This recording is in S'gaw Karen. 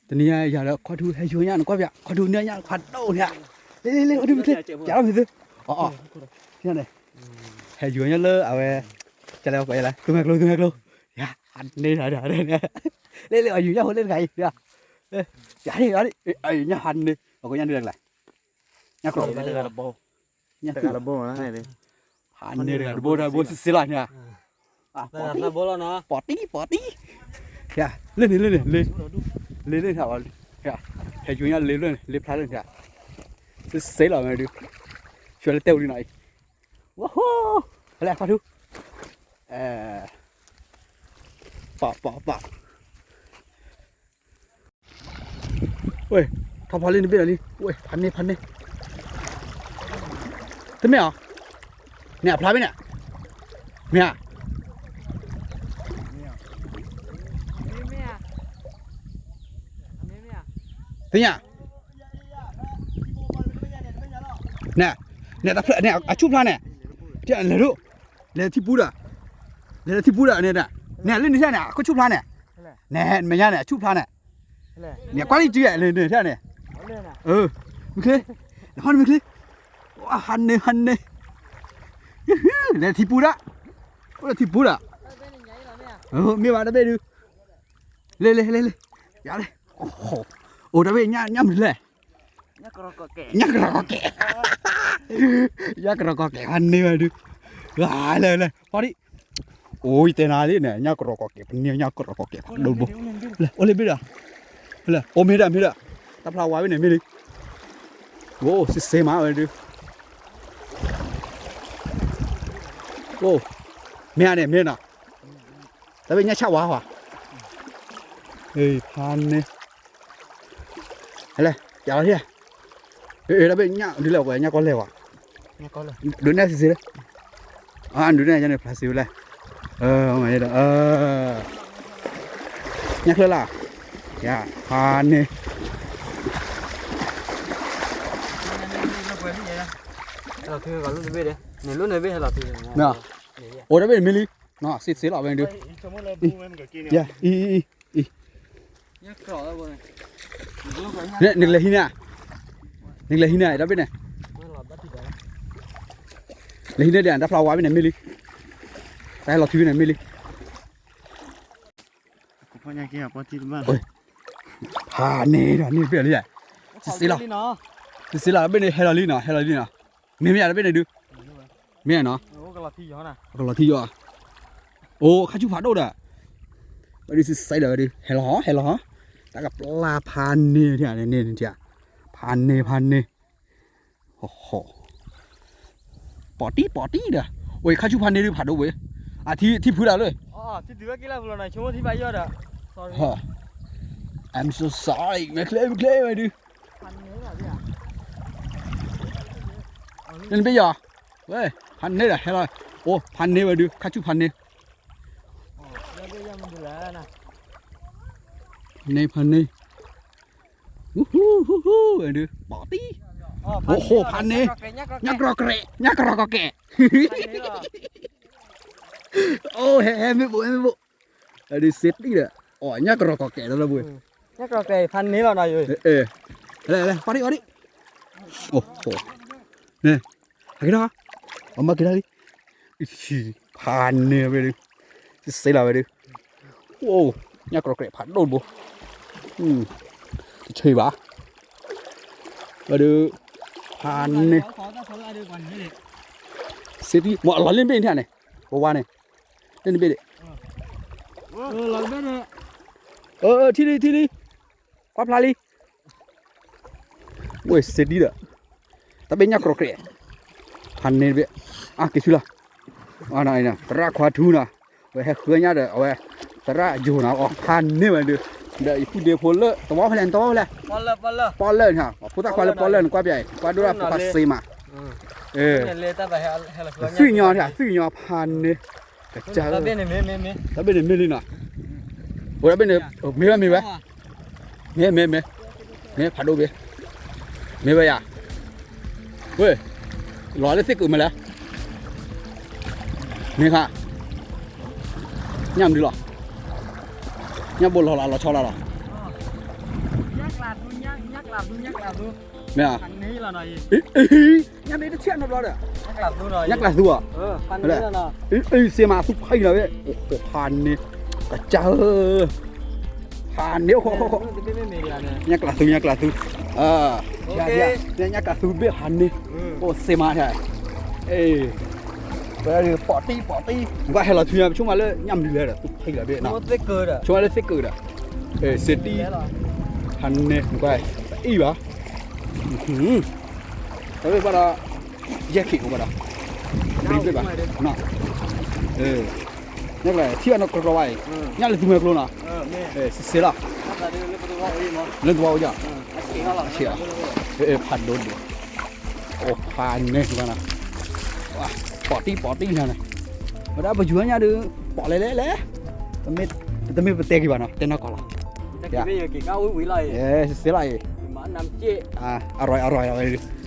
တနံၤညါယၤဒီးခီၣ်ထူဟဲယိၤညါ နကွၢ်ပၠး ခီၣ်ထူန့ၣ်ညါဖးဒိၣ်န့ၣ်, လ့လ့လ့ ခီၣ်ထူမ့ၢ်ချ့ ပၠးလီၤမ့ၢ်သု, အီအီ, န့ၣ်, ဟဲယိၤညါလၢအဝဲ, ကလဲၤကွၢ်ယဲလဲၣ် သူမဲာ်ကျိ သူမဲာ်ကျိ, ယၤ, ဟးန့ၢ်တၢ်ဒ်န့ၣ်, လ့လ့ အယိၤညါဖိလၢတဂၤအံၤ, လ့, ယၤန့ၣ် အယိၤညါဟးန့ၢ် အကညါန့ၣ်တဂၤ, ညါကရီ, တဂၤတဘိ, ဟးန့ၢ်တဂၤတဘိတဘိစ့စ့လီၤန့ၣ် ပီၤတံၢ်ပီၤတံၢ်, လၢန့ၣ်လၢန့ၣ်, လ့လ့န့ၣ်, ဟဲယိၤညါလ့လၢန့ၣ် လ့ဖျါလၢန့ၣ်, စ့စ့လီၤမ့ၢ်ဒုး, ဆှၢလၢတဲဝံၤလံနီၤအံၤ, ဝဟိ, လဲၤခီၣ်ထူ, ပီၤပီၤပီၤ ဝဲ, ထီၣ်ဖီလံနဘ့ၣ်လီၤလံ, ဝဲ, ဖးန့ၢ်ဖးန့ၢ်, တမ့ၢ်အီၤ, န့ၣ်အဖျါဘ့ၣ်န့ၣ်, မ့ၢ်ဧါ, သ့ၣ်ညါ, န့ၣ်, န့ၣ်တဖျါန့ၣ် အဆူၣ်ဖျါန့ၣ်, လဲၤဒိၣ်, လဲၤထံပူဒီး, လဲၤထံပူဒီးန့ၣ်, န့ၣ်လၢန့ၣ်န့ၣ် အခိၣ်ဆူၣ်ဖျါန့ၣ်, န့ၣ်မဲာ်ညါန့ၣ် အဆူၣ်ဖျါန့ၣ်, န့ၣ်ကွၢ်လံတံၢ်န့ၣ်န့ၣ်, မ့ၢ်ချ့, နဟီၣ်နမ့ၢ်ချ့, ဟးန့ၢ်ဟးန့ၢ်, လဲၤထံပူဒီး, အိၣ်လၢထံပူဒီး, မ့ၢ်ဘၣ်တဘ့ၣ်ဒုး, လဲၤလဲၤလဲၤလဲၤ, ယၤလဲၣ်, အိၣ်တဘ့ၣ်ညၣ်မနုၤလဲၣ် ညၣ်ကရီကီးကဲး, ညၣ်ကရီကီးကဲး ဖးန့ၢ်ဝဲဒုး, လဲၤလဲၤ ပီၤဒံး, အိၣ်ယတဲနၤလံန့ၣ် ညၣ်ကရီကီးကဲး ပန့ၢ်ညၣ်ကရီကီးကဲးဖးဒိၣ်ဘိ, အိၣ်လၢဘ့ၣ်ဒီး, အိၣ်မ့ၢ်ဒီးမ့ၢ်ဒီး, တၢ်ဖျါဝါဘ့ၣ်န့ၣ်မ့ၢ်လံ, အိၣ်စ့စ့မးဝဲဒုး, အိၣ်, မ့ၢ်ဧါန့ၣ်မ့ၢ်နီၤ, တၢ်ဘ့ၣ်ညၣ်ဆၣ်ဝါဟီ, ဖးန့ၢ် ဟဲလဲၣ် ပၠးလီၤထံၣ်, အတၢ်ဘ့ၣ်ညၣ်ဒုးလဲၣ် ကွဲးညၣ်ကီလဲၣ်ဝဲ, ဒုးနဲၣ်စ့စ့လၢ, ဒုးနဲၣ်ယၤန့ၣ် ဖျါစ့ဝဲလဲၣ်, မ့ၢ်ဒီး, ညၣ်ချၢလၢ်, ယၤ, ဖးန့ၢ်, အိၣ်တၢ်ဘ့ၣ်န့ၣ်မ့ၢ်လံ, စ့စ့လီၤဝဲဒုး, နကလဲၤဟံးန့ၢ်, နကလဲၤဟံးန့ၢ်တၢ်ဘ့ၣ်န့ၣ်, လဲၤဟံးန့ၢ်ဒ်တၢ်ဖျါဝါဘ့ၣ်န့ၣ်မ့ၢ်လံ, တၢ်ဟဲလီၤထွံဘ့ၣ်န့ၣ်မ့ၢ်လံ, ဖးန့ၢ်ဒီးန့ၢ်ဘ့ၣ်လံ, စ့စ့လီၤ, စ့စ့လီၤ ဘ့ၣ်န့ၣ်ဟဲလီၤလံနီၤ ဟဲလီၤလံနီၤ, မ့ၢ်မ့ၢ်ယၤတဘ့ၣ်န့ၣ်ဒုး, မ့ၢ်နီၤ, ကလီၤထံယီၤ, အိၣ်ခါဆူၣ်ဖးဒိၣ်ဒီး, ဝဲဒုးစ့စ့ဒီးဝဲဒုး ဟဲလီၤဟီ ဟဲလီၤဟီ, တၢ်ကပျၢ်ဖးန့ၢ်န့ၣ်, ဖးန့ၢ်ဖးန့ၢ်, ပီၤတံၢ်ပီၤတံၢ်ဒီး, အိၣ်ခါဆူၣ်ဖးန့ၢ်ဒုးဖးဒိၣ်ဝဲ, အထံထံဖုဒၣ်လၢ, I'm so sorry မ့ၢ်ချ့မ့ၢ်ချ့ဝဲဒုး, နဘ့ၣ်ယီၤ, ဝဲ, ဖးန့ၢ်ဒီးဟဲလီၤ, အိၣ်ဖးန့ၢ်ဝဲဒုး ခါဆူၣ်ဖးန့ၢ်, န့ၢ်ဖးန့ၢ်, ဟူဟူဟူဟူဝဲဒုး ပီၤတံၢ်, အိၣ်ဃိဖးန့ၢ်, ညၣ်ကရီကရဲး ညၣ်ကရီကီးကဲး, အိၣ်ဟဲဟဲမ့ၢ်ဘိး ဟဲမ့ၢ်ဘိး, ဝဲဒုးစ့တံၢ်ဒီး, အိၣ်ညၣ်ကရီကီးကဲးလီၤလၢပူၤ, ညၣ်ကရီကဲးဖးန့ၢ်လီၤနီၤယိၤ, လဲၤလဲၤ ပီၤတံၢ်ပီၤတံၢ်, အိၣ်ဃိ, န့ၣ်, ဟဲက့ၤထီၣ်, အမၤက့ၤထီၣ်လံ, ဖးန့ၢ်ဝဲဒုး, စ့စ့လီၤဝဲဒုး, အိၣ်, ညၣ်ကရီကရဲးဖးဒိၣ်တဘိ, တဆံးဘၣ်, ဝဲဒုး, ဖးန့ၢ်, စ့တံၢ် မ့ၢ်အလီၤလ့ၣ်ဘ့ၣ်န့ၣ်, ပဝါန့ၣ်, လ့ၣ်န့ၣ်ဘ့ၣ်ဒံး, ထံၣ်လံထံၣ်လံ, ကွၢ်ဖျါလံ, ဝဲစ့တံၢ်ဒီး, တၢ်ဘ့ၣ်ညၣ်ကရီကရဲး, ဖးန့ၢ်တဘ့ၣ်, အါက့ၤဆူလီၤ, သရၣ်ခွါထူနီၤ, ဝဲဟဲဃုညၣ်ဒီးအဝဲ, သရၣ်ယိၤနီၤ အီၤဖးန့ၢ်ဝဲဒုး, ဒီးယပုၢ်ဒ့ဖိလၢ တဝီဖဲလဲၣ် တဝီဖဲလဲၣ်, ပီၢ်လၢၢ်, ပီၢ်လၢၢ်န့ၣ်, ဖိသၣ်ခွါလၢပီၢ်လၢၢ်န့ၣ် ကွၢ်ပၠးအံၤ ကွၢ်ဒိၣ်ဒၣ်ဖိခွါစ့မး, သုၣ်ညီထံၣ် သုၣ်ညီဖးန့ၢ်, ကစၢ်, တၢ်ဘ့ၣ်န့ၣ်မ့ၢ်လံနီၤ, အိၣ်တၢ်ဘ့ၣ်န့ၣ်, မ့ၢ်ဝဲမ့ၢ်ဝဲ, မ့ၢ်မ့ၢ်မ့ၢ်, မ့ၢ်ဖးဒိၣ်ဘ့ၣ်, မ့ၢ်ဝဲယၤ, ဝဲ, လီၤလၢသ့ၣ်ကုာ်မ့ၢ်လဲၣ်, မ့ၢ်ခါ, ညၣ်မနုၤလီၤ, ညၣ်ဘိလီၤလီၤ လီၤဆီလီၤလီၤ, မ့ၢ်ဧါ, ညၣ်မ့ၢ်တထံၣ်နီတဘျီဒီး, ညၣ်ကျးသူဧါ, စ့မးသူဖးအံၤလီၤဝဲ, အိၣ်ဃိဖးန့ၣ်, ကစၢ်ဧၢ, ဖးန့ၣ်အိၣ်ဃိ, ညၣ်ကျးသူ ညၣ်ကျးသူ, ညၣ်ကျးသူဘ့ၣ်ဖးန့ၣ်, အိၣ်စ့မး, ပှၤပိာ်တံၢ်ပိာ်တံၢ်, နကွၢ်ဟဲလီၤထူညါ ပဆိကမိၣ်လၢညၣ်မနုၤလဲၣ်ဒီး သူဖးအံၤလီၤဘ့ၣ်နီၤ, ဆိကမိၣ်လၢသ့ၣ်ကၢဒီး, စ့တံၢ်, ဖးန့ၣ် နကွၢ်, တအံၣ်ဘၣ်, တဘ့ၣ်ဘၣ်ဒီး, ယဲၢ်ခံအိၣ်ဘၣ်ဒီး, ဘျံဘ့ၣ်ဘၣ်, ထံၣ်ဘၣ်နီၢ်ကျီကျီဘၣ်အံၤ, ညၣ်လၢသူမဲာ်ကျိနီၤ, စ့စ့လီၤ, လၢသဝီအိၣ်ယီၤ, ဆံးလီၤ, ဖးဒိၣ်ဒိၣ်, အိၣ်ဖးန့ၣ်ဘၣ်နီၤ, ပိာ်တံၢ်ပိာ်တံၢ်န့ၣ်, ဝဲဒၣ်ပယူၤညါဒုး, ပိာ်လဲၣ်လဲၣ်လဲၣ်, တမ့ၢ်ပတဲက့ၤဘၣ်နီၤ တဲနီၢ်ကီၢ်လီၤ, စ့စ့လီၤအံၤ, အရၢအရၢဝဲ